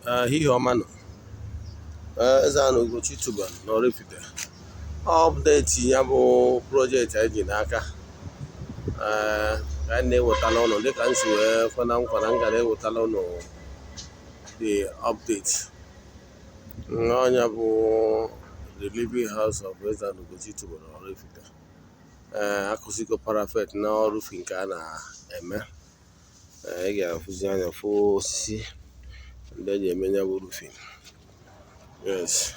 Ehihie ọma nọ. Eze-Ana Ugochi tubelu n'Oraifite. Update ya bụ project anyị ji n'aka, ka anyị na-ewetala ụnụ dịka m si wee kwe na nkwa na m gara ewetala ụnụ the update. Ọnya bụ the living house of Eze-Ana Ugochi tubelu n'Oraifite. Ee, akụzigo parapet na roofing nke a na-eme. Ee, ị ga-afụzi anya fụ osisi ndị eji eme ya bụ roofing. Yes,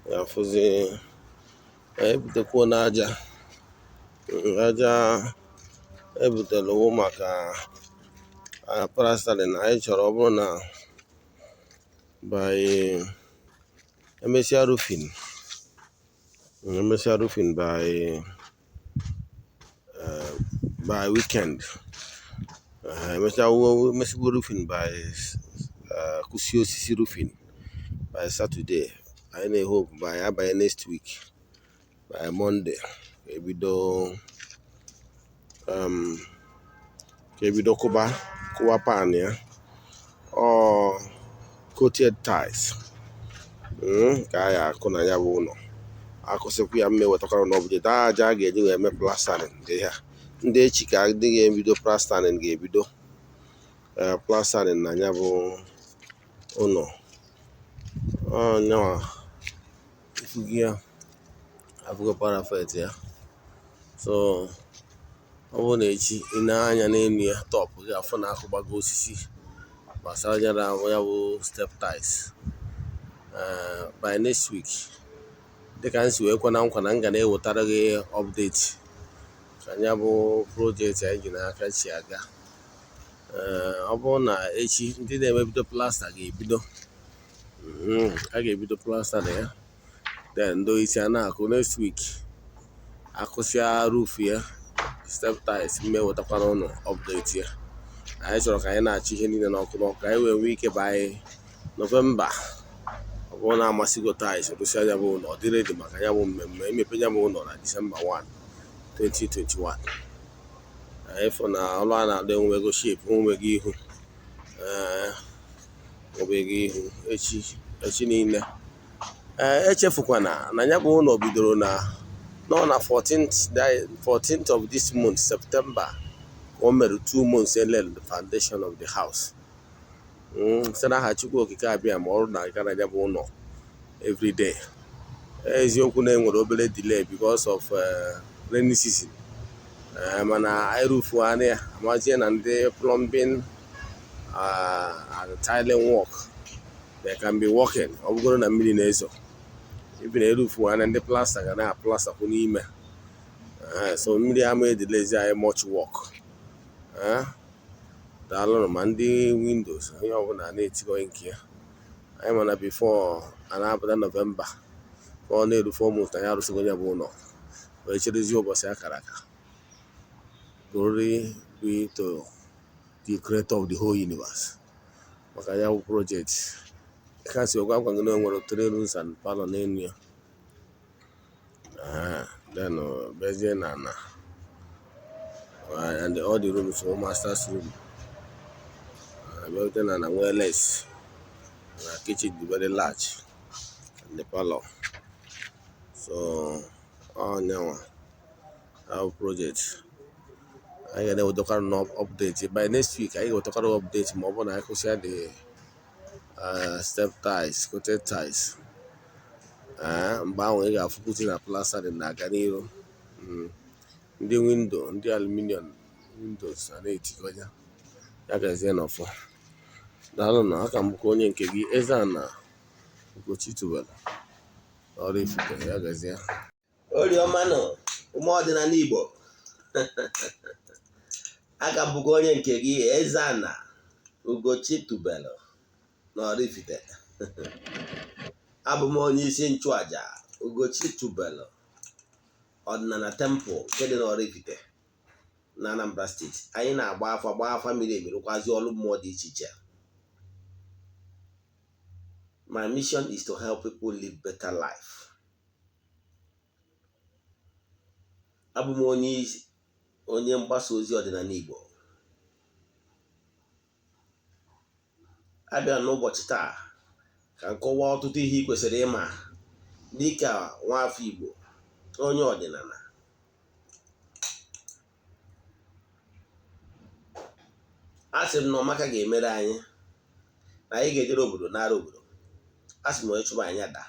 ga-afụzi ebutekwuo n'aja aja ebutere wụ maka plastering. Anyị chọrọ ọ bụrụ na by emesịa roofing by weekend, emesịa emesịgwo roofing by kụsie osisi roofing by Saturday, anyị na-ehope by abanye next week, by Monday, ebido ka ebido kụba kụwa pan ya. Ọ coated tiles ka a ya akụ na ya bụ ụlọ. Akụsịkwa ya, mma ewetakwara n'ọbụjeta aja a ga-eji wee mee plastering dị ha. Ndị echi ka ndị ga-ebido plastering ga-ebido plastering na ya bụ ụlọ. Ọnyanwa ifugi ya afụgo parapet ya. So ọ bụrụ na echi ị na-anya n'elu ya top, gị afụ na akụgbago osisi gbasara ya na ya bụ step tiles. By next week, dịka m si wee kwe na nkwa na m ga na-ewetara gị update ka ya bụ project anyị ji n'aka si aga. Ee, ọ bụrụ na echi ndị na-emebido plaster ga-ebido, a ga-ebido plaster na ya, then ndị isi a na-akụ next week, akụsịa roof ya, step tiles, mme wetakwara ụnụ update ya. Anyị chọrọ ka anyị na-achọ ihe niile n'ọkụ n'ọkụ ka anyị wee nwee ike by November, ọ bụrụ na amasịgo tiles, rụsịa ya bụ ụlọ, ọ dị ready maka ya bụ mmemme imepe ya bụ ụlọ na December 1, 2021. Anyị fụ na ọrụ a na-alụ enwego shape, enwego ihu, ee, nwebego ihu echi echi niile. Ee, echefukwana na ya bụ ụlọ bidoro na nọ na 14th of this month, September, ka o mere 2 months elel the foundation of the house. Site n'aha Chukwu Okike abịa ma ọrụ na-aga na ya bụ ụlọ everyday. Eziokwu na enwere obere delay because of rainy season, mana anyị roofu anya ya, amazie na ndị plumbing and tiling work, they can be working ọ bụgoro na mmiri na-ezo. Ibi na erufu anya, ndị plaster ga na-aplastakwu n'ime, so mmiri ama edelezi anyị much work. Daalụnụ. Ma ndị windows, onye ọbụla na-etikọ nke ya. Anyị mana before a na-apụta November, ka ọ na-eru 4 months anyị arụsịgo ya bụ ụlọ, wee cherezie ụbọchị akara aka. Glory be to the creator of the whole universe maka ya bụ project. Ka si gwa gwa gị na o nwere three rooms and parlor n'elu ya. Then bezie na na and all the rooms were master's room. Bịarute na na nwee less na kitchen dị very large and the parlor. So ọ nyanwa ahụ project anyị ga na-ewetakwara na update by next week. Anyị ga-ewetakwara update ma ọ bụrụ na anyị kwụsịa the step tiles, coated tiles. Mgbe ahụ ị ga-afụkwuzi na plastering na-aga n'iru. Ndị window, ndị aluminium windows a na-etikọ ya. Ya gazie n'ọfọ. Daalụ. Na aka m bụkwa onye nke gị, Eze-Ana Ugochi tubelu Oraifite. Ya gazie. Oriọma nọ, ụmụ ọdịnala Igbo. Aka m bụkwa onye nke gị, Eze-Ana Ugochi tubelu na Oraifite. Abụ m onye isi nchụaja Ugochi tubelu Ọdịnala Temple nke dị n'Oraifite na Anambra Steeti. Anyị na-agba afa, gbaa afa miri emi, rụkwazi ọrụ mmụọ dị iche iche. My mission is to help people live better life. Abụ m onye mgbasa ozi ọdịnala Igbo. Abịa n'ụbọchị taa ka m kọwaa ọtụtụ ihe ị kwesịrị ịma dịka nwaafọ Igbo, onye ọdịnala. A sị m na ọmaka ga-emere anyị, na anyị ga-ejere obodo nara obodo. A sị m onye chụba anyị ada,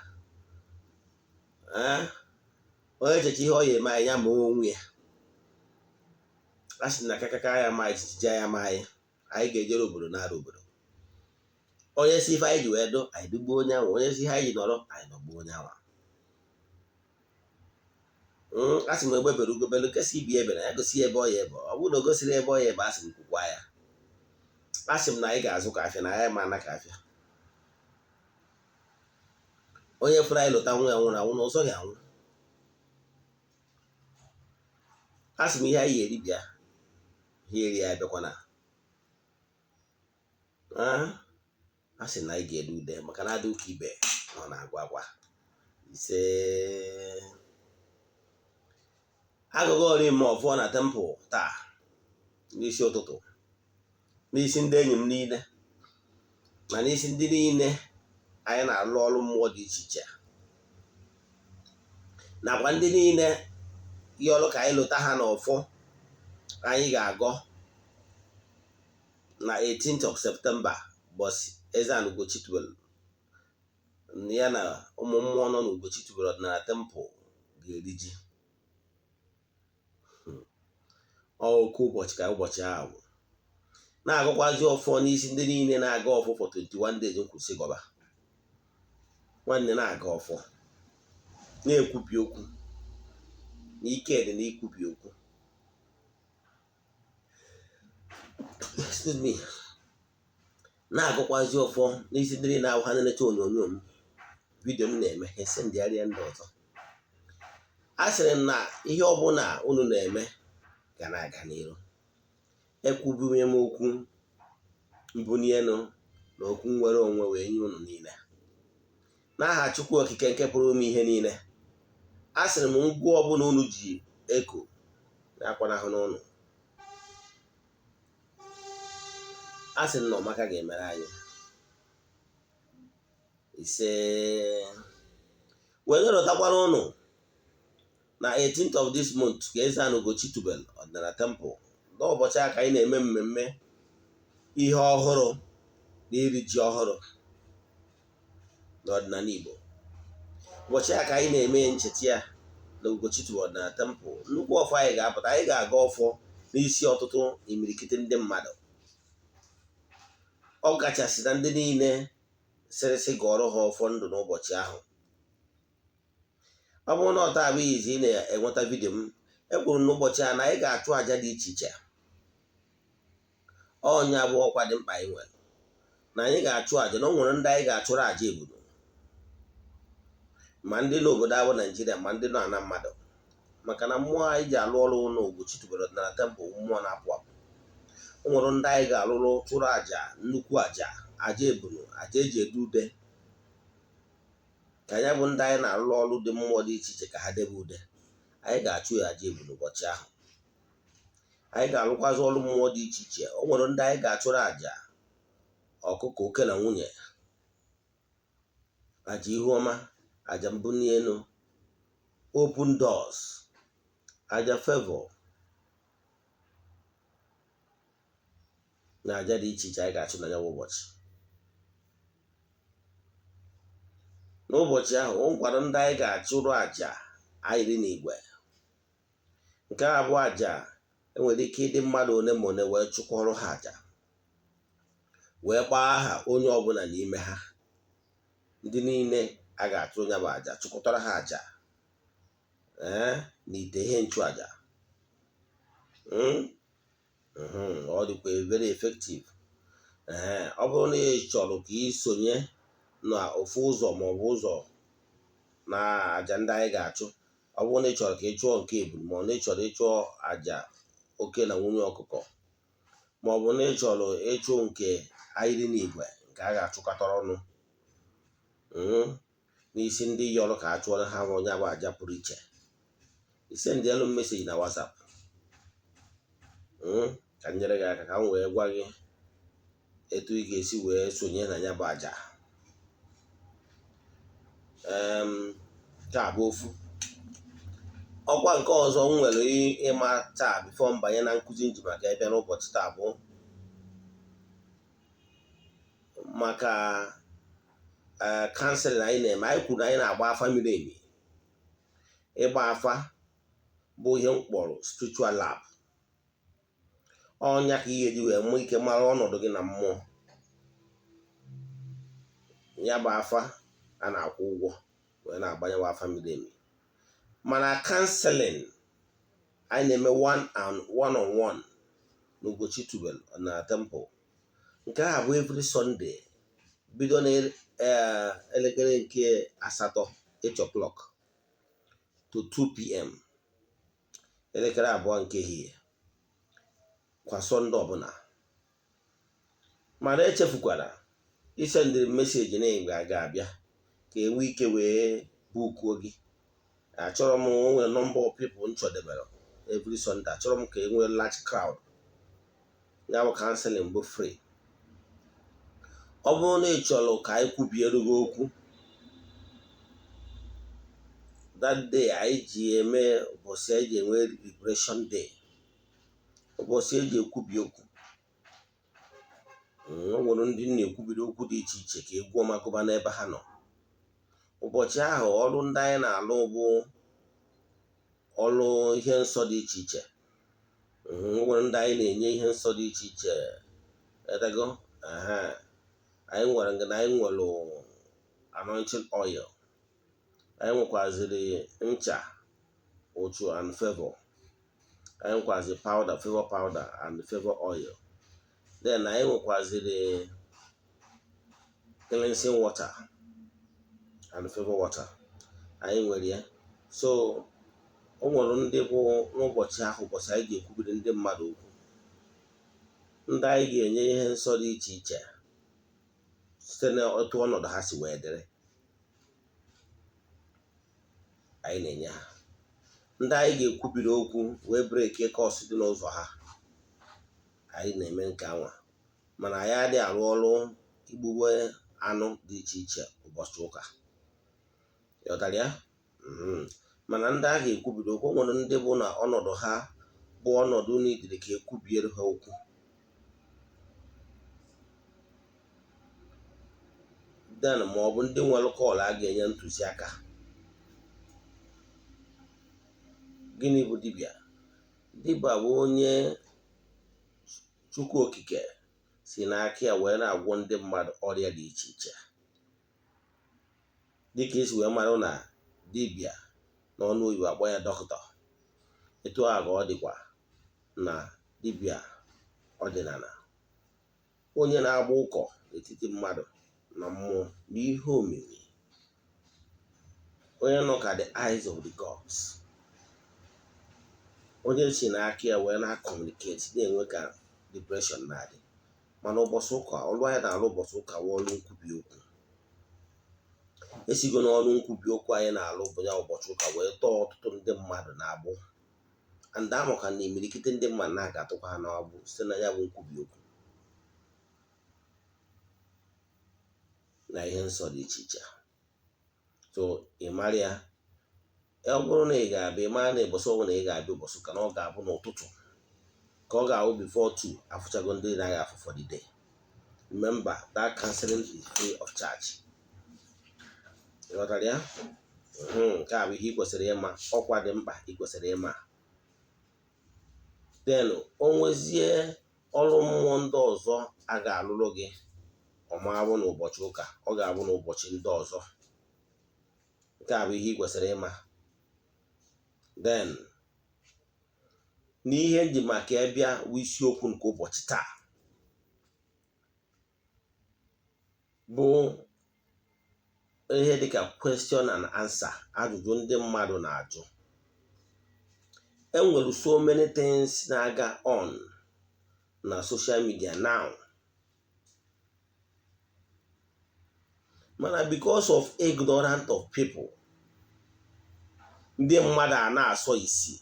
onye echeche ihe ọ ya eme anyị ya ma onwe ya. A sị na akakaka ya ma anyị, jijiji ya ma anyị, anyị ga-ejere obodo nara obodo. Onye si ife anyị ji wee dụ anyị dugbuo onye anwa, onye si ihe anyị ji nọrọ anyị nọgbuo onye anwa. A sị m egbe bere ugo bere, nke si ibi ebe na ya gosi ebe ọ ya ebe. Ọ bụrụ na o gosiri ebe ọ ya ebe, a sị m kwukwa ya. A sị m na anyị ga-azụ ka afịa, na anyị ma ana ka afịa. Onye fụrụ anyị lụta nwa ya nwụrụ anwụ na ọzọ ya anwụ. A sị m ihe anyị eri bịa, ihe eri ya bịakwana. A sị na anyị ga-ede ude maka na adị ụka ibe nọ na-agwa agwa. Ise agụgụ ọrịa ọfọ na tempụl taa n'isi ụtụtụ, n'isi ndị enyi m niile na n'isi ndị niile anyị na-alụ ọrụ mmụọ dị iche iche, nakwa ndị niile yọrọ ka anyị lụta ha n'ọfọ anyị ga-agọ na 18th of September, bọsị Eze-Ana Ugochi tubelu ya na ụmụ mmụọ nọ n'Ugochi tubelu ọdịnala tempụl ga-eri ji. Oke ụbọchị ka ụbọchị ahụ bụ. Na-agọkwazi ọfọ n'isi ndị niile na-aga ọfọ for 21 days nkwụsị gọba. Nwanne na-aga ọfọ, na-ekwubi okwu, na ike dị na ikwubi okwu. Excuse me. Na-agọkwazi ọfọ n'isi ndị niile ahụ ha na-eleta onyonyo m, vidiyo m na-eme, ha esi ndị arịa ndị ọzọ. A sịrị m na ihe ọbụla unu na-eme ga na-aga n'iru. Ekwubunye m okwu mbunye elu na okwu nnwere onwe wee nye unu niile. N'aha Chukwu Okike nke pụrụ ime ihe niile, a sịrị m ngwa ọbụla unu ji eko na-akwanahụ n'ụlọ. A sị m na ọmaka ga-emere anyị. Ise wee lọtakwara ụnụ na 18th of this month ka Eze-Ana Ugochi tubelu ọdịnala tempụl. N'ụbọchị a ka anyị na-eme mmemme ihe ọhụrụ na iri ji ọhụrụ n'ọdịnala Igbo. Ụbọchị a ka anyị na-eme ncheta ya na Ugochi tubelu ọdịnala tempụl. Nnukwu ọfọ anyị ga-apụta, anyị ga-aga ọfọ n'isi ọtụtụ imirikiti ndị mmadụ, ọ kachasị na ndị niile sịrịsị gọrọ ha ọfọ ndụ n'ụbọchị ahụ. Ọ bụrụ na ọ taa bụ izi ị na-enweta vidiyo m, ekwuru m n'ụbọchị a na anyị ga-achụ àjà dị iche iche. Ọnya bụ ọkwa dị mkpa anyị nwere, na anyị ga-achụ àjà, na o nwere ndị anyị ga-achụrụ àjà ebulu, ma ndị n'obodo ahụ Naijiria, ma ndị nọ ana mmadụ, maka na mmụọ anyị ji alụ ọrụ na Ugochi tubelu ọdịnala tempụl mmụọ na-apụ apụ. O nwere ndị anyị ga-alụrụ chụrụ àjà, nnukwu àjà, àjà ebulu, àjà eji ede ude, ka anyị bụ ndị anyị na-alụ ọrụ dị mmụọ dị iche iche ka ha debe ude. Anyị ga-achụ ya àjà ebulu ụbọchị ahụ. Anyị ga-alụkwazị ọrụ mmụọ dị iche iche. O nwere ndị anyị ga-achụrụ àjà ọkụkọ oke na nwunye, àjà ihu ọma, àjà mbunye elu, open doors, àjà favor, na àjà dị iche iche anyị ga-achụ na ya ụbọchị. N'ụbọchị ahụ, o nwekwara ndị anyị ga-achụrụ àjà ayịrị n'igwe. Nke a bụ àjà enwere ike ịdị mmadụ one ma one wee chụkọrọ ha àjà, wee kpaa aha onye ọbụla n'ime ha. Ndị niile a ga-achụ onye bụ àjà, chụkọtara ha àjà na ite ihe nchụàjà. Ọ dịkwa very effective. Ọ bụrụ na ị chọrọ ka ị sonye na ofu ụzọ ma ọ bụ ụzọ na àjà ndị anyị ga-achụ, ọ bụrụ na ị chọrọ ka ị chụọ nke ebulu, ma ọ na ị chọrọ ịchụọ àjà oke na nwunye ọkụkọ, ma ọ bụ na ị chọrọ ịchụ nke ayịrị n'igwe nke a ga-achụkọtara ọnụ n'isi ndị yọrọ ka a chụọrọ ha onye bụ àjà pụrụ iche, isendị elu meseji na WhatsApp ka m nyere gị aka ka m wee gwa gị Etu ị ga-esi wee sonye na ya bụ àjà. Nke a bụ ofu ọkwa. Nke ọzọ m nwere ịma taa before m banye na nkụzi nji maka ebe n'ụbọchị taa bụ maka counselling anyị na-eme. Anyị kwuru na anyị na-agba afa miri emi. Ịgba afa bụ ihe m kpọrọ spiritual lab. Ọnya ka ihe eji wee nwee ike mara ọnọdụ gị na mmụọ. Ya bụ afa a na-akwụ ụgwọ wee na-agbanyewa afa miri emi. Mana counselling anyị na-eme one and one on one n'Ugochi Tubelu na temple, nke a bụ every Sunday, bido na elekere nke asatọ, 8 o'clock, to 2 p.m., elekere 2 nke ehihie, kwa Sunday ọbụla. Mana echefukwara isendịrị message na ị ga-abịa ka enwee ike wee bookuo gị. Achọrọ m onwe number of people m chọdebere every Sunday. Achọrọ m ka e nwee large crowd. Ya bụ counseling bụ free. Ọ bụrụ na ị chọrọ ka anyị kwubiere gị okwu that day, anyị ji eme ụbọchị anyị ji enwe liberation day, ụbọchị eji ekwubi okwu. O nwere ndị na-ekwubiri okwu dị iche iche ka egwu ọma gụba n'ebe ha nọ ụbọchị ahụ. Ọrụ ndị anyị na-alụ bụ ọrụ ihe nsọ dị iche iche. O nwere ndị anyị na-enye ihe nsọ dị iche iche edego. Anyị nwere na anyị nwere anointing oil, anyị nwekwaziri ncha ụchụ and favor, anyị nwekwaziri powder, favor powder and favor oil. Then anyị nwekwaziri cleansing water and favor water anyị nwere ya. So o nwere ndị bụ n'ụbọchị ahụ, ụbọchị anyị ga-ekwubiri ndị mmadụ okwu, ndị anyị ga-enye ihe nsọ dị iche iche site n'otu ọnọdụ ha si wee dịrị, anyị na-enye ha. Ndị anyị ga-ekwubiri okwu wee break curse dị n'ụzọ ha, anyị na-eme nke anwa. Mana anyị adịghị arụ ọrụ igbugbe anụ dị iche iche ụbọchị ụka. Ịghọtara ya? Mana ndị a ga-ekwubiri okwu, o nwere ndị bụ na ọnọdụ ha bụ ọnọdụ n'idiri ka ekwubiere ha okwu. Then ma ọ bụ ndị nwere call a ga-enye ntụziaka. Gịnị bụ dibịa? Dibịa bụ onye Chukwu Okike si n'aka ya wee na-agwọ ndị mmadụ ọrịa dị iche iche. Dịka esi wee mara na dibịa n'ọnụ oyibo akpọ ya dọkịta, etu a ka ọ dịkwa na dibịa ọdịnala, onye na-agba ụkọ n'etiti mmadụ na mmụọ na ihe omimi, onye nọ ka the eyes of the gods, onye si n'aka ya wee na-communicate, na-enwe ka liberation na-adị. Mana ụbọchị ụka, ọrụ anyị na-arụ ụbọchị ụka wụ ọrụ nkwubi okwu. Esigo n'ọrụ nkwubi okwu anyị na-alụ bụ ya ụbọchị ụka wee tọọ ọtụtụ ndị mmadụ na-agbụ, and amụ ka na imirikiti ndị mmadụ na-aga atụkwa ha n'agbụ site na ya bụ nkwubi okwu na ihe nsọ dị iche iche. So ị mara ya, ọ bụrụ na ị ga-abịa, ị mara na ụbọchị ọbụla ị ga-abịa ụbọchị ụka, na ọ ga-abụ n'ụtụtụ, ka ọ ga-abụ before 2 afụchago ndị na-agha afụ for the day. Remember that counseling is free of charge. Ị ghọtara ya? Nke a bụ ihe ị kwesịrị ịma, ọkwa dị mkpa ị kwesịrị ịma. Then o nwezie ọrụ mmụọ ndị ọzọ a ga-alụrụ gị, ọ ma abụ n'ụbọchị ụka, ọ ga-abụ n'ụbọchị ndị ọzọ. Nke a bụ ihe ị kwesịrị ịma. Then n'ihe nji maka ịbịa wụ isiokwu nke ụbọchị taa bụ ihe dịka question and answer, ajụjụ ndị mmadụ na-ajụ. Enwere so many things na-aga on na social media now, mana because of ignorant of people, ndị mmadụ a na-asọ isi.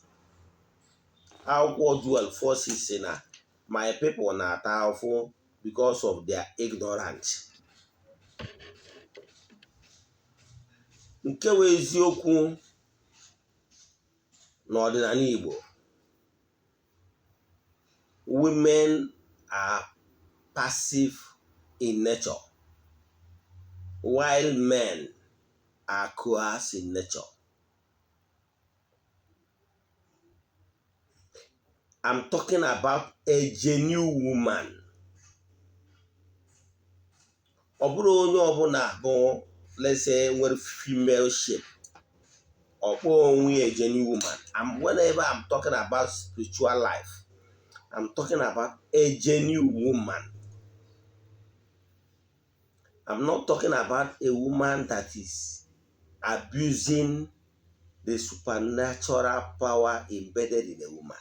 Akwụkwọ Joel 4:6 na my people na-ata ahụhụ Because of their ignorance. Nke wụ eziokwu n'ọdịnala Igbo, women are passive in nature while men are coerced in nature. I'm talking about a genuine woman. Ọ bụrụ onye ọbụla bụ, let's say, nwere female shape, ọkpọ onwe ya a genuine woman. Whenever I'm talking about spiritual life, I'm talking about a genuine woman. I'm not talking about a woman that is abusing the supernatural power embedded in a woman.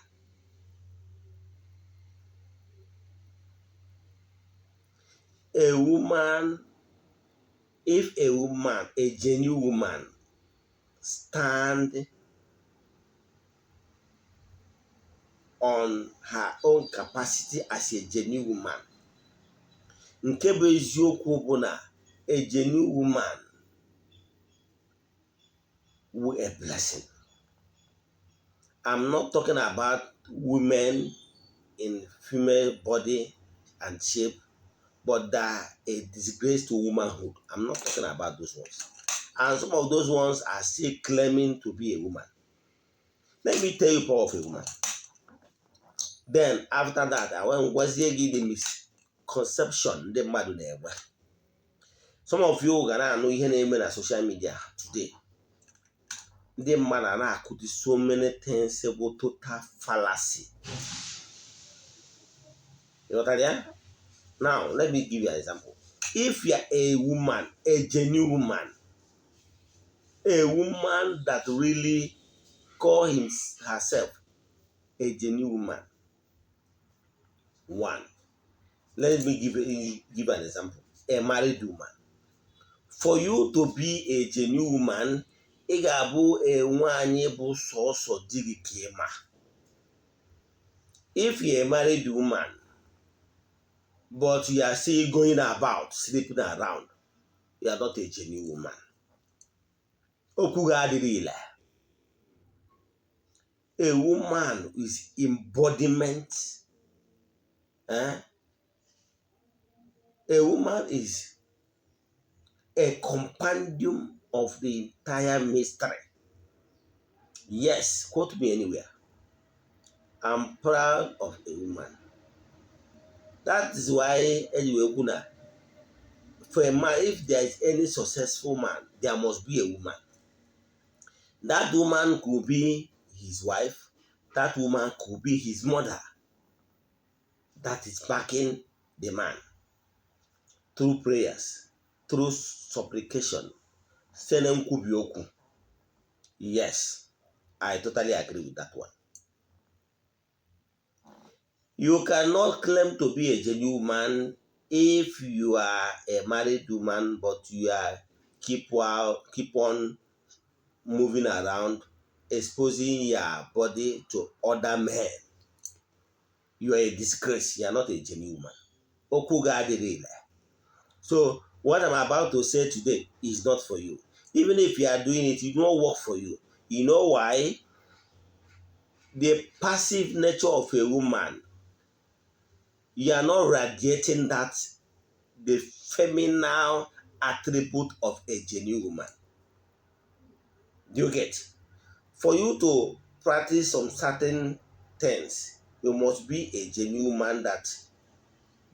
A woman, if a woman, a genuine woman, stand on her own capacity as a genuine woman, nke bụ eziokwu bụ na a genuine woman wụ a blessing. I'm not talking about women in female body and shape, but they are a disgrace to womanhood. I'm not talking about those ones. And some of those ones are still claiming to be a woman. Let me tell you power of a woman. Then after that, I went gwazie gị the misconception ndị mmadụ na-enwe. Some of you ga na-anụ ihe na-eme na social media today. Ndị mmadụ a na-akụzi so many things bụ total fallacy. Ị ghọtara ya? Now, let me give you an example. If you are a woman, a genuine woman, a woman that really call herself a genuine woman, one, let me give an example. A married woman. For you to be a genuine woman, ị ga-abụ a nwaanyị bụ sọsọ di gị ka ị ma. If you're a married woman, but you are still going about, sleeping around, you are not a genuine woman. Okwu gị adịrị ile. A woman is embodiment. Eh? A woman is a compendium of the entire mystery. Yes, quote me anywhere. I'm proud of a woman. That is why anyway, na for a man, if there is any successful man, there must be a woman. That woman could be his wife. That woman could be his mother. That is backing the man through prayers, through supplication, site na nkwubi okwu. Yes, I totally agree with that one. You cannot claim to be a genuine man if you are a married woman, but you are keep on moving around, exposing your body to other men. You are a disgrace. You are not a genuine woman. Okwu gị adịrị ile. So what I'm about to say today is not for you. Even if you are doing it, it won't work for you. You know why? The passive nature of a woman, you are not radiating that the feminine attribute of a genuine woman. Do you get? For you to practice some certain things, you must be a genuine man that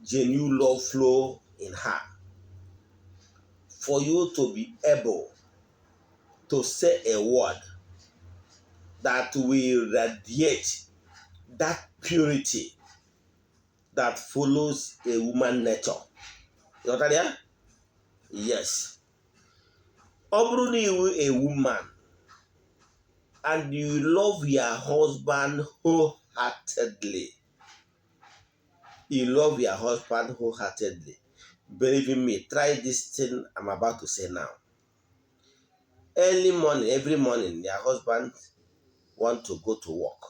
genuine love flow in her. For you to be able to say a word that will radiate that purity that follows a woman nature. You got that? Yes. Ọ bụrụ na iwu a woman and you love your husband wholeheartedly, you love your husband wholeheartedly, believe in me, try this thing I'm about to say now. Early morning, every morning, your husband want to go to work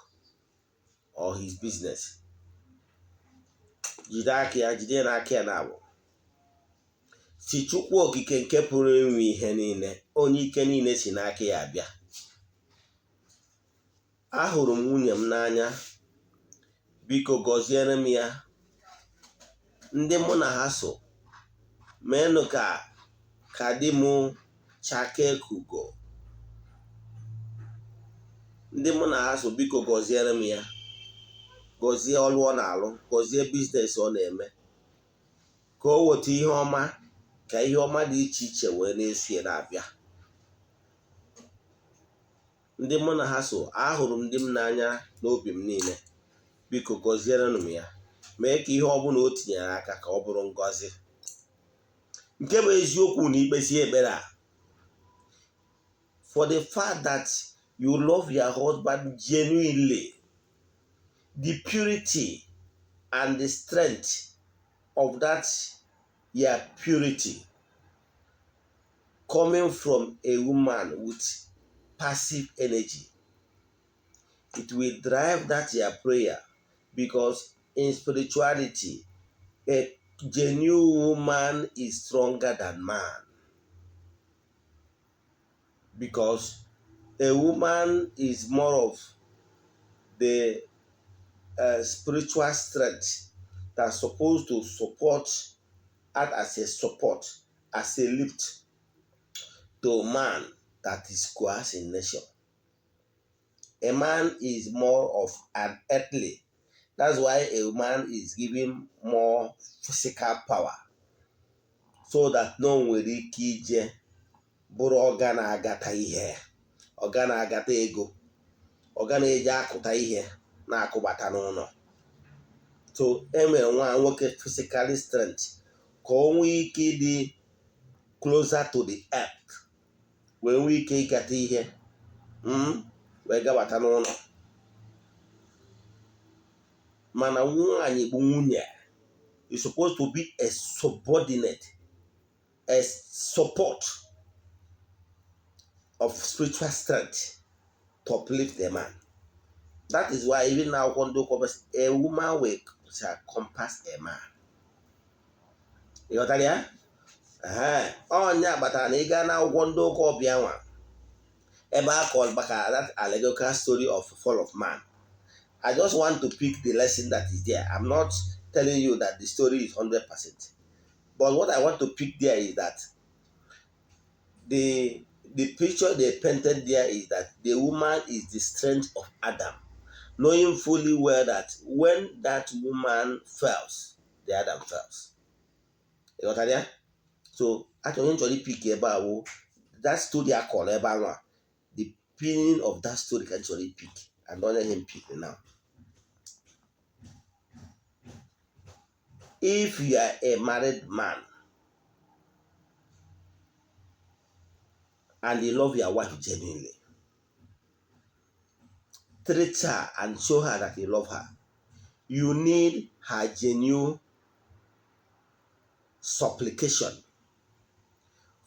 or his business. Jide aka ya, jide n'aka ya na abụ si Chukwu Okike nke pụrụ inwe ihe niile, onye ike niile si n'aka ya abịa. Ahụrụ m nwunye m n'anya, biko gọziere m ya. Ndị mụ na ha so, meenụ ka di m chakee ka ugo. Ndị mụ na ha so, biko gọziere m ya, gọzie ọrụ ọ na-alụ, gọzie business ọ na-eme, ka o weta ihe ọma, ka ihe ọma dị iche iche wee na-eso ya na-abịa. Ndị mụ na ha so, ahụrụ m di m n'anya n'obi m niile, biko gọzierenụ m ya, mee ka ihe ọbụla o tinyere aka ka ọ bụrụ ngọzi. Nke bụ eziokwu na ikpesi ekpere a, for the fact that you love your husband genuinely, the purity and the strength of that your purity coming from a woman with passive energy, it will drive that your prayer, because in spirituality, a genuine woman is stronger than man, because a woman is more of the spiritual strength that's supposed to support, act as a support, as a lift to man that is coarse in nature. A man is more of an earthly. That's why a man is given more physical power so that no nwere ike ije bụrụ ọga na-agata ihe, ọga na-agata ego, ọga na-eje akụta ihe na-akụbata n'ụlọ. So e mere nwa nwoke physically strength ka o nwee ike ịdị closer to the earth, wee nwee ike ịgata ihe, wee gabata n'ụlọ. Mana nwaanyị bụ nwunye is supposed to be a subordinate, a support of spiritual strength to uplift the man. That is why even now, ndị ụka, a woman will shall compass a man. Ị ghọtara ya? Ọnya kpatara na ị gaa n'akwụkwọ ndị ụka ọbịa nwa ebe a kọrọ maka that allegorical story of fall of man, I just want to pick the lesson that is there. I'm not telling you that the story is 100%, but what I want to pick there is that the picture they painted there is that the woman is the strength of Adam, knowing fully well that when that woman fails, the Adam fails. Ị ghọtara ya? So achọrọ ihe m chọrọ ipick ebe a wụ that story a kọrọ ebe ahụ a, the meaning of that story ka m chọrọ ipick, and onye ihe m pick now. If you are a married man and you love your wife genuinely, treat her and show her that you love her. You need her genuine supplication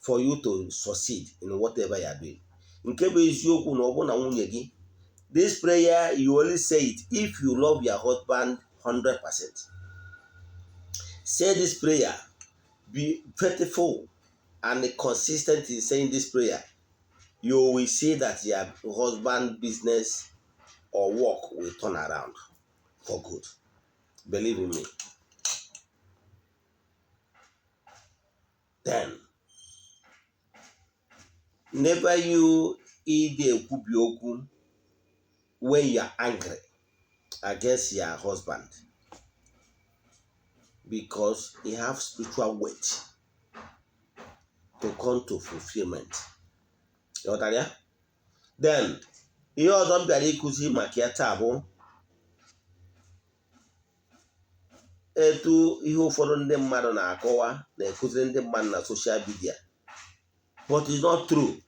for you to succeed in whatever you are doing. Nke bụ eziokwu na ọ bụ na nwunye gị, this prayer, you only say it if you love your husband 100%. Say this prayer, be faithful and consistent in saying this prayer. You will see that your husband business or work will turn around for good. Believe in me. Then, never you ịdị ekwubi okwu when you are angry against your husband, because he have spiritual weight to come to fulfillment. Ghọtara ya? Then, ihe ọzọ m bịara ịkụzi maka ya taa bụ etu ihe ụfọdụ ndị mmadụ na-akọwa na-ekụziri ndị mmadụ na social media, but it's not true.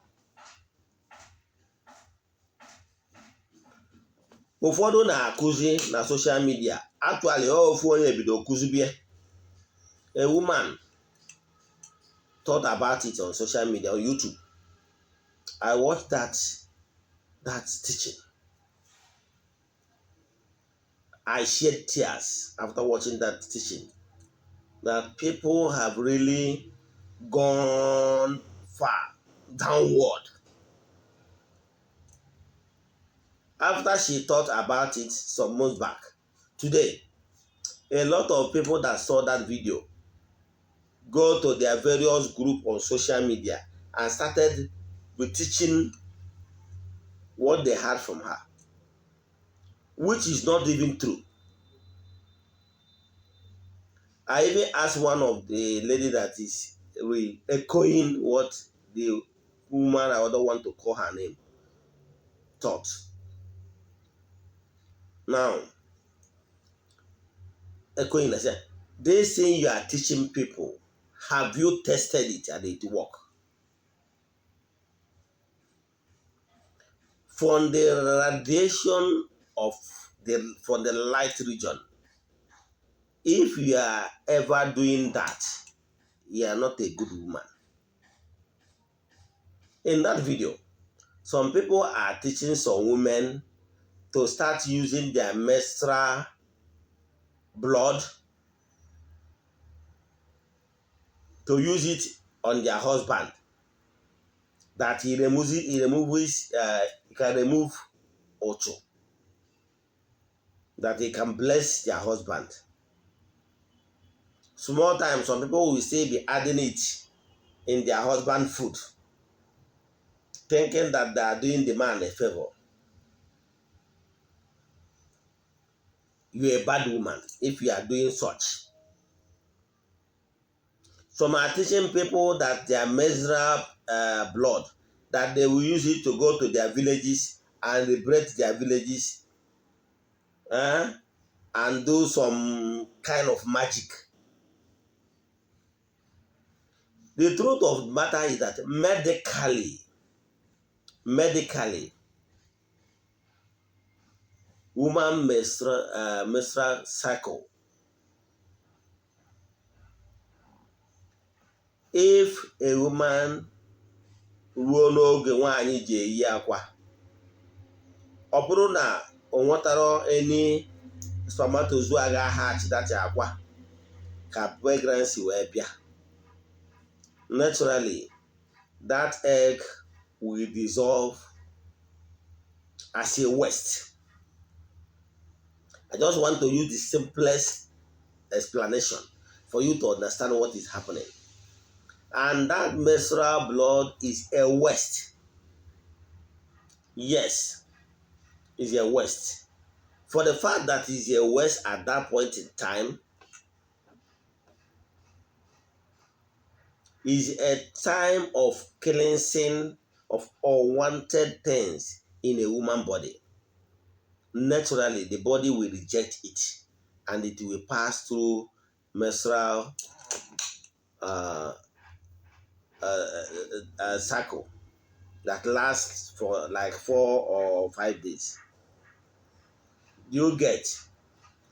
Ụfọdụ na-akụzi na social media, actually ofu onye bido kụzibie. A woman thought about it on social media, on YouTube. I watched that teaching. I shed tears after watching that teaching, that people have really gone far downward. After she thought about it some months back, today, a lot of people that saw that video go to their various group on social media and started with teaching what they heard from her, which is not even true. I even asked one of the lady that is re-echoing what the woman, I don't want to call her name, thought. Now, echoing, I said, this thing you are teaching people, have you tested it and it work? From the radiation of the, from the light region, if you are ever doing that, you are not a good woman. In that video, some people are teaching some women to start using their menstrual blood to use it on their husband, that he removes it, he removes, he can remove ocho, that he can bless their husband. Small time, some people will still be adding it in their husband food, thinking that they are doing the man a favor. You are a bad woman if you are doing such. Some are teaching people that their menstrual blood, that they will use it to go to their villages and liberate their villages, and do some kind of magic. The truth of the matter is that medically, woman menstrual cycle. If a woman ruo n'oge nwaanyị ji eyi akwa, ọ bụrụ na o nwetara any spermatozoa ga-aha that akwa ka pregnancy wee bịa, naturally that egg will dissolve as a waste. I just want to use the simplest explanation for you to understand what is happening. And that menstrual blood is a waste. Yes, is a waste. For the fact that it's a waste at that point in time, is a time of cleansing of unwanted things in a woman body. Naturally, the body will reject it and it will pass through menstrual cycle that lasts for like 4 or 5 days. You get?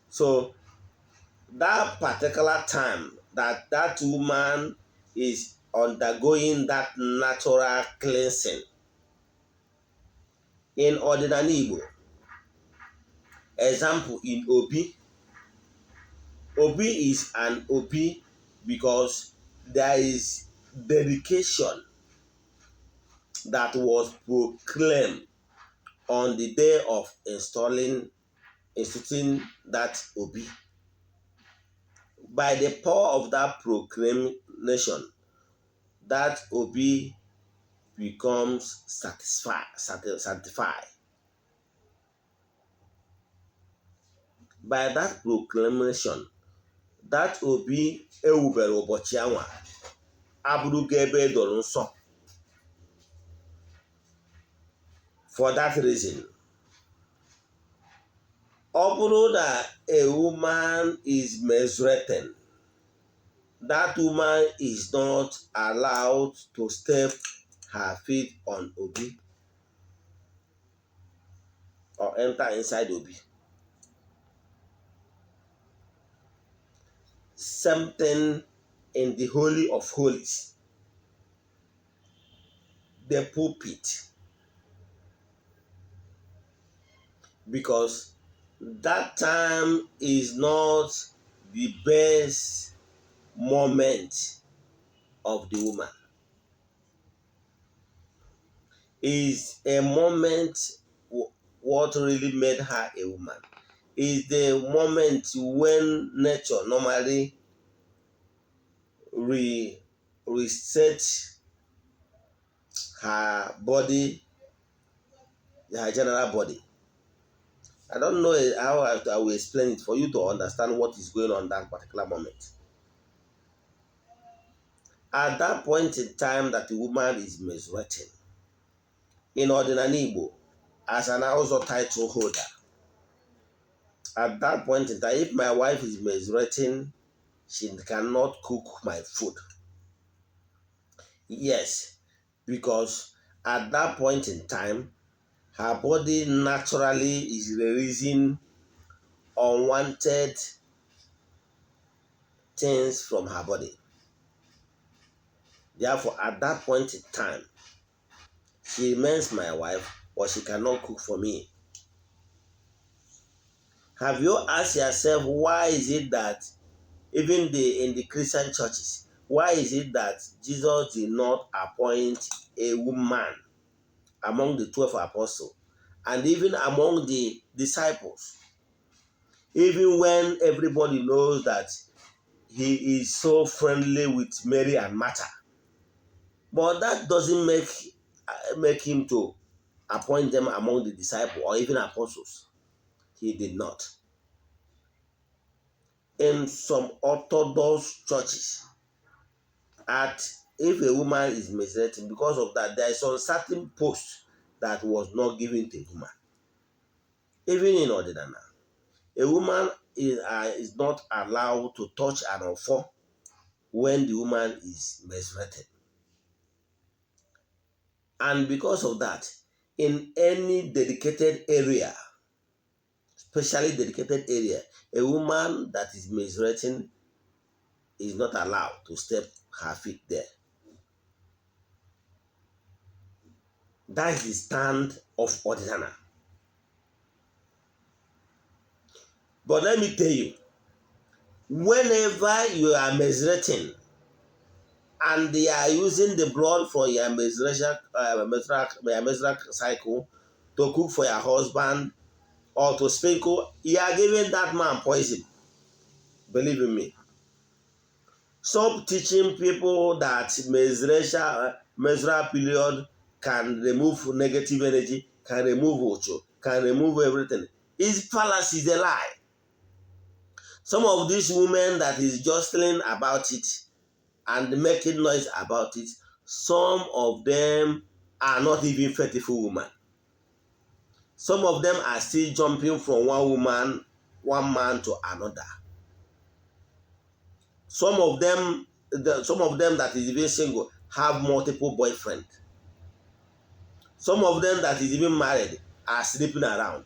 So that particular time that that woman is undergoing that natural cleansing in ordinary Igbo, example in Obi, Obi is an Obi because there is dedication that was proclaimed on the day of instituting that Obi. By the power of that proclamation, that Obi becomes satisfied. By that proclamation, that Obi ewubere ụbọchị anwa abụrụgo ebe edoro nsọ. For that reason, ọ bụrụ na a woman is menstruating, that woman is not allowed to step her feet on Obi or enter inside Obi. Same thing in the Holy of Holies, the pulpit, because That time is not the best moment of the woman. Is a moment what really made her a woman. Is the moment when nature normally re reset her body, her general body. I don't know how I will explain it for you to understand what is going on that particular moment. At that point in time that the woman is menstruating, in Ọdịnala Igbo, as an Ụzọ title holder, at that point in time, if my wife is menstruating, she cannot cook my food. Yes, because at that point in time, her body naturally is releasing unwanted things from her body. Therefore, at that point in time, she remains my wife, but she cannot cook for me. Have you asked yourself, why is it that even the in the Christian churches, why is it that Jesus did not appoint a woman among the 12 apostles and even among the disciples, even when everybody knows that he is so friendly with Mary and Martha? But that doesn't make him to appoint them among the disciples or even apostles. He did not. In some Orthodox churches, at if a woman is menstruating, because of that, there is some certain post that was not given to a woman. Even in Ọdịnala, a woman is not allowed to touch an ọfọ when the woman is menstruating. And because of that, in any dedicated area, specially dedicated area, a woman that is menstruating is not allowed to step her feet there. That is the stand of Ọdịnala. But let me tell you, whenever you are menstruating and they are using the blood for your menstrual cycle to cook for your husband or to sprinkle, you are giving that man poison. Believe in me. Stop teaching people that menstrual period can remove negative energy, can remove uchu, can remove everything. It's fallacy, is a lie. Some of these women that is jostling about it and making noise about it, some of them are not even faithful women. Some of them are still jumping from one woman, one man to another. Some of them, some of them that is even single have multiple boyfriends. Some of them that is even married are sleeping around.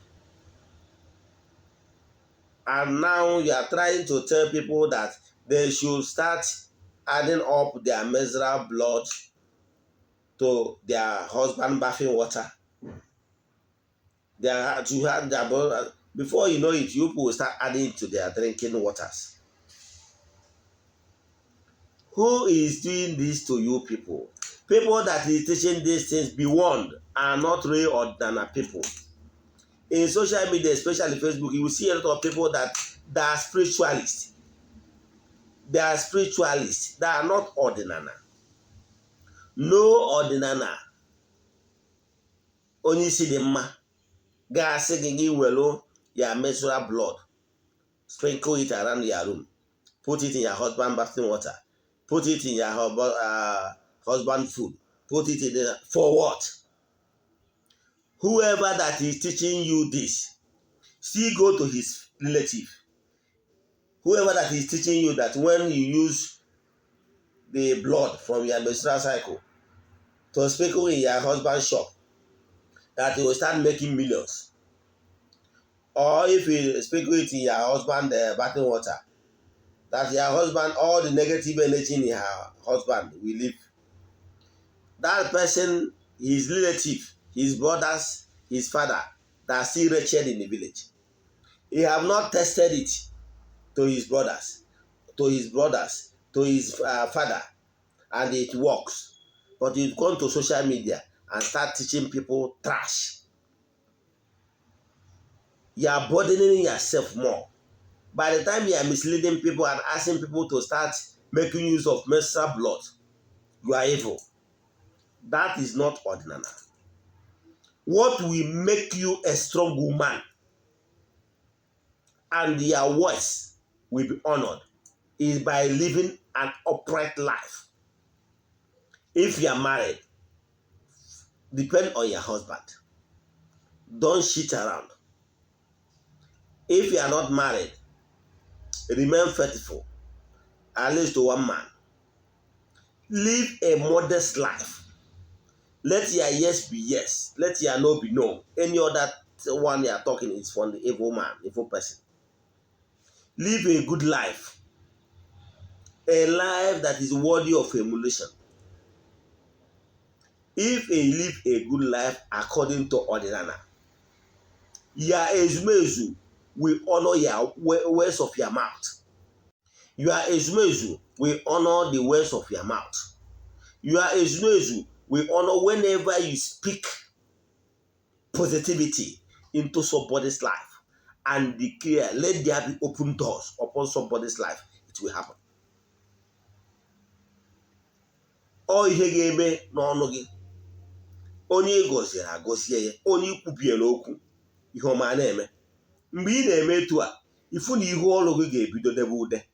And now you are trying to tell people that they should start adding up their menstrual blood to their husband bathing water. They are to have their blood. Before you know it, you people will start adding to their drinking waters. Who is doing this to you people? People that is teaching these things, be warned, are not real Ọdịnala people. In social media, especially Facebook, you will see a lot of people that are spiritualists. They are spiritualists. They are not Ọdịnala. No Ọdịnala onye isi dị mma ga-asị gị gị welu ya menstrual blood, sprinkle it around your room, put it in your husband bathing water, put it in your husband food, put it in the, for what? Whoever that is teaching you this, still go to his relative. Whoever that is teaching you that when you use the blood from your menstrual cycle to sprinkle in your husband's shop, that he will start making millions. Or if you sprinkle it in your husband bathing water, that your husband, all the negative energy in your husband will leave. That person, his relative, his brothers, his father, that are still wretched in the village. He have not tested it to his brothers, to his father, and it works. But he's gone to social media and start teaching people trash. You are burdening yourself more. By the time you are misleading people and asking people to start making use of menstrual blood, you are evil. That is not ordinary. What will make you a strong woman and your voice will be honored is by living an upright life. If you are married, depend on your husband. Don't cheat around. If you are not married, remain faithful, at least to one man. Live a modest life. Let your yes be yes. Let your no be no. Any other one you are talking is from the evil man, evil person. Live a good life. A life that is worthy of emulation. If you live a good life according to ọdịnala, your ezumezu will honor your words of your mouth. Your ezumezu will honor the words of your mouth. Your ezumezu will honor whenever you speak positivity into somebody's life and declare, "Let there be open doors upon somebody's life." It will happen. Ọ ihe ga-eme n'ọnụ gị. Onye ị gọziri, agọzie ya. Onye ikwubiere okwu, ihe ọma na-eme. Mgbe ị na-eme etu a, ifu na ihu ọrụ gị ga-ebido debe ude.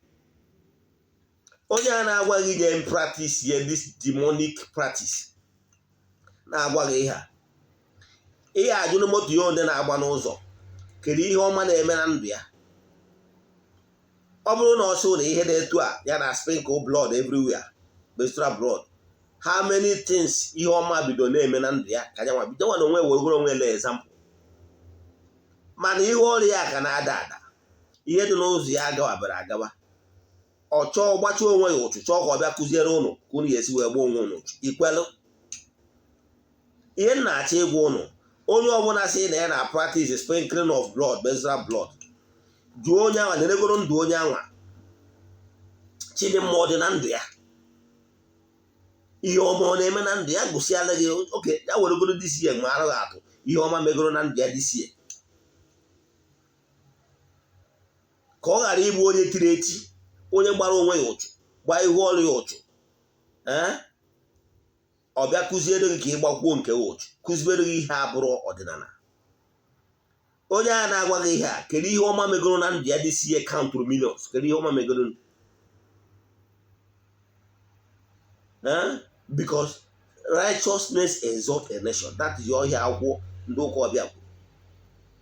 Onye a na-agwa gị nye practice ye this demonic practice, na-agwa gị ihe a, ihe ajụrụ moto ya onye na-agba n'ụzọ, kedu ihe ọma na-eme na ndụ ya? Ọ bụrụ na ọ sị na ihe na-etu a ya na sprinkle blood everywhere, menstrual blood, how many things ihe ọma bido na-eme na ndụ ya, ka ya nwa bido nwa na onwe were onwe le example. Mana ihe ọrụ ya ka na-ada ada, ihe dị n'ụzọ ya agawabara agawa. Ọ chọọ gbachie onwe ya ụchụ, chọọ ka ọ bịa kụziere ụnụ ka ụnụ ga-esi wee gba onwe ụnụ ikwelụ. Ihe m na-achọ ịgwa ụnụ, onye ọbụla sị na ya na practice sprinkling of blood, menstrual blood, jụọ onye anwa neregoro ndụ onye anwa. Chidimma, ọ dị na ndụ ya? Ihe ọma ọ na-eme na ndụ ya? Gụsịala gị oke ya weregoro this year ma arụghị atụ ihe ọma megoro na ndụ ya this year, ka ọ ghara ịbụ onye tiri eti, onye gbara onwe ya ụchụ, gbaa ihu ọrụ ya ụchụ. Ee, ọ bịa kụziere gị ka ị gbakwuo nke ụchụ, kụziere gị ihe abụrụ ọdịnala. Onye a na-agwa gị ihe a, kedu ihe ọma megoro na ndụ ya this year? Countụrụ millions. Kedu ihe ọma megoro? Because righteousness exalt a nation. That is ọhịa akwụkwọ ndị ụka ọbịa kwuru.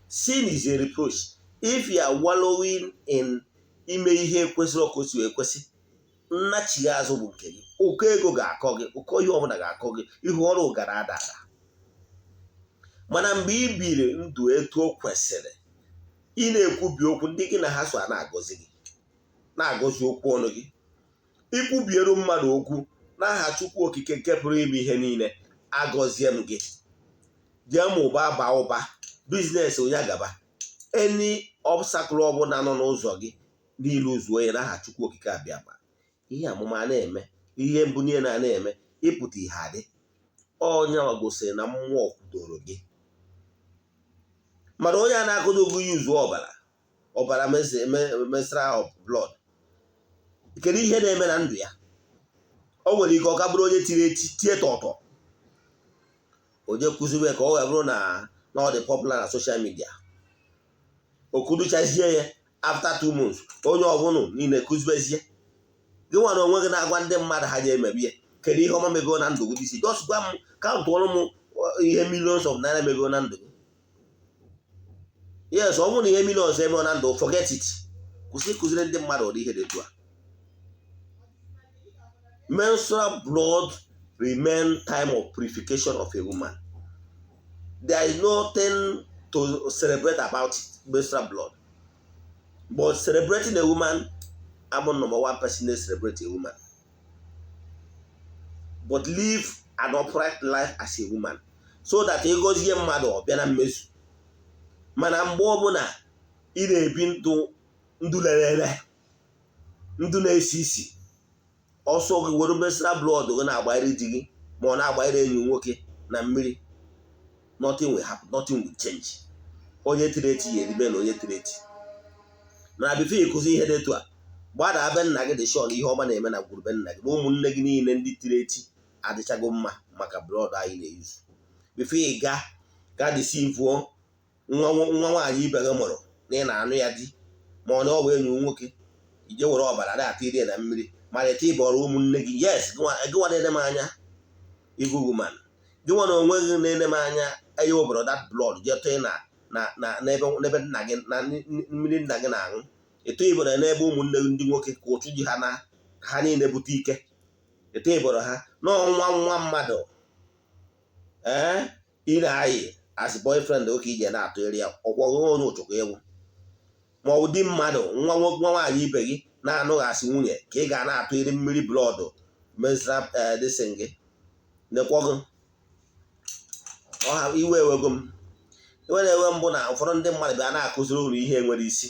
Sin is a reproach. If you are wallowing in ime ihe kwesịrị ọkụ si ekwesị, nnachigha azụ bụ nke gị. Ụkọ ego ga-akọ gị, ụkọ ihe ọbụla ga-akọ gị, ihu ọrụ gara ada ada. Mana mgbe ị biri ndụ etu o kwesịrị, ị na-ekwubi okwu, ndị gị na ha so a na-agọzi gị, na-agọzi okwu ọnụ gị. Ikwubieru mmadụ okwu n'aha Chukwu Okike nke pụrụ ime ihe niile, agọzie m gị, jee ma ụba baa ụba, business onye gaba, any obstacle ọbụla nọ n'ụzọ gị niile ụzọ ya, n'aha Chukwu Okike abịa ma ihe amụma na-eme, ihe mbụ niile na na-eme ịpụta ihe adị. Onye gosiri na mmụọ kwudoro gị. Mana onye a na-akụdo gị yuzu ọbara, ọbara menstrual blood, kedu ihe na-eme na ndụ ya? O nwere ike ọ ka bụrụ onye tiri eti tie tọtọ, onye kụziwe ka ọ wee bụrụ na ọ dị popular na social media. O kuduchazie ya, after 2 months, onye ọbụla niile kụzibezie gị. Nwa na onwe gị na-agwa ndị mmadụ ha ji emebi ya, kedu ihe ọma mego na ndụ gị this? Just gwa m, countụọrọ m ihe millions of naira mego na ndụ gị. Yes, ọ bụrụ na ihe millions emego na ndụ, forget it. Kwụsị ịkụziri ndị mmadụ ụdị ihe dị etu a. Menstrual blood remain time of purification of a woman. There is nothing to celebrate about it, menstrual blood. But celebrating a woman, I'm number one person to celebrate a woman. But live an upright life as a woman so that ịgọzie mmadụ, ọ bịa na mmezu. Mana mgbe ọbụla Ị na-ebi ndụ, ndụ lere ere, ndụ na-esi isi. Ọsọ gị were menstrual blood gị na-agbanyere di gị ma ọ na-agbanyere enyi nwoke na mmiri, nothing will happen, nothing will change. Onye tiri eti ya eribe na onye tiri eti. Mana before ịkụzi ihe dị etu a, gbada be nna gị, dị sure na ihe ọma na-eme na gburugburu nna gị na ụmụnne gị niile ndị tiri eti adịchago mma maka blood anyị na-eyuzu. Before ị ga deceive nwa nwa nwaanyị ibe gị mụrụ na ị na-anụ ya di, ma ọ na ọ bụ enyi nwoke, ije were ọbara na-ata ire na mmiri, malite ịbọrọ ụmụnne gị. Yes, gịnwa na-ene m anya, evil woman, gịnwa na onwe gị na-ene m anya, enye webọrọ that blood jee tụọ na na na n'ebe nna gị na mmiri nna gị na-aṅụ, eto ịbọrọ n'ebe ụmụnne gị ndị nwoke ka ụchụ ji ha na ka ha niile bute ike, eto ịbọrọ ha n'ọnwa nwa mmadụ. Ee, ị na-ayị as boyfriend oke ije na-atụ eri ya, ọkwọghị onye ụchụkwa ewu ma ọ bụ di mmadụ, nwa nwa nwaanyị ibe gị na-anụghasị nwunye ka ị ga na-atụ eri mmiri blood menstrual dịsị gị nekwa gị. Ọha iwe ewego m, iwe na-ewe mbụ na ụfọdụ ndị mmadụ bịa na-akụziri unu ihe nwere isi.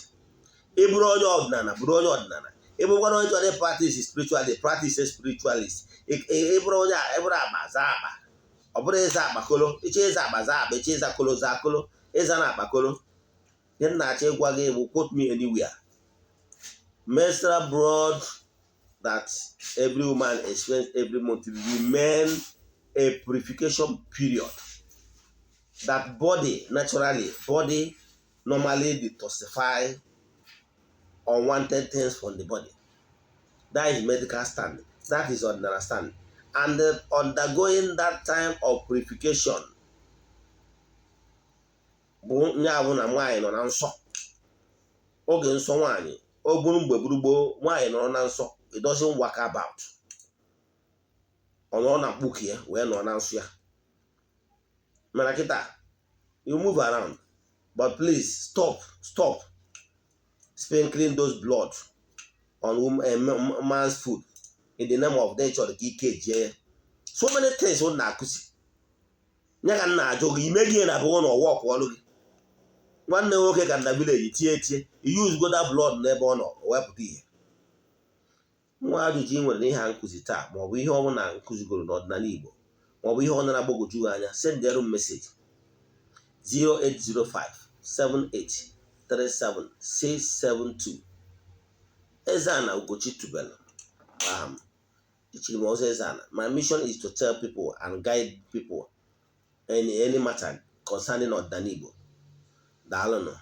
Ị bụrụ onye ọdịnala, bụrụ onye ọdịnala. Ị bụrụkwana onye chọrọ practice spirituality, practice spiritualist. Ị bụrụ onye ị bụrụ akpa, zaa akpa. Ọ bụrụ ịza akpa kolo, ịchọ ịza akpa, zaa akpa, ịchọ ịza kolo, zaa kolo, ịza na akpa kolo. Ihe m na-achọ ịgwa gị bụ, quote me anywhere, menstrual blood that every woman experience every month remain a purification period that body naturally, body normally detoxify unwanted things from the body. That is medical stand, that is ordinary stand. And undergoing that time of purification bụ nya bụ na nwaanyị nọ na nsọ, oge nsọ nwaanyị o buru mgbe buru gboo, nwaanyị nọrọ na nsọ, it doesn't work about. Ọ nọrọ na mkpuke ya wee nọ na nsọ ya. Mana kịta you move around. But please stop, stop sprinkling those blood on man's food in the name of nature ka ike jie ya. So many things ọ na-akụzi ya ka m na-ajụ gị, ime gị na abụghị na ọwa ọkụ ọlụ gị nwanne nwoke ka na village tie tie use go that blood n'ebe ọ nọ wepụta ihe. Nwa ajụjụ ị nwere n'ihe a nkụzi taa, maọbụ ihe ọ bụla nkụzigoro n'ọdịnala Igbo, maọbụ ihe ọ na-agbagwoju gị anya, sendịrụ m message 0805 7837 672. Eze-Ana Ugochi tubelu aha m, echiri m ọzọ Eze-Ana. My mission is to tell people and guide people in any matter concerning ọdịnala Igbo. Daalụnụ.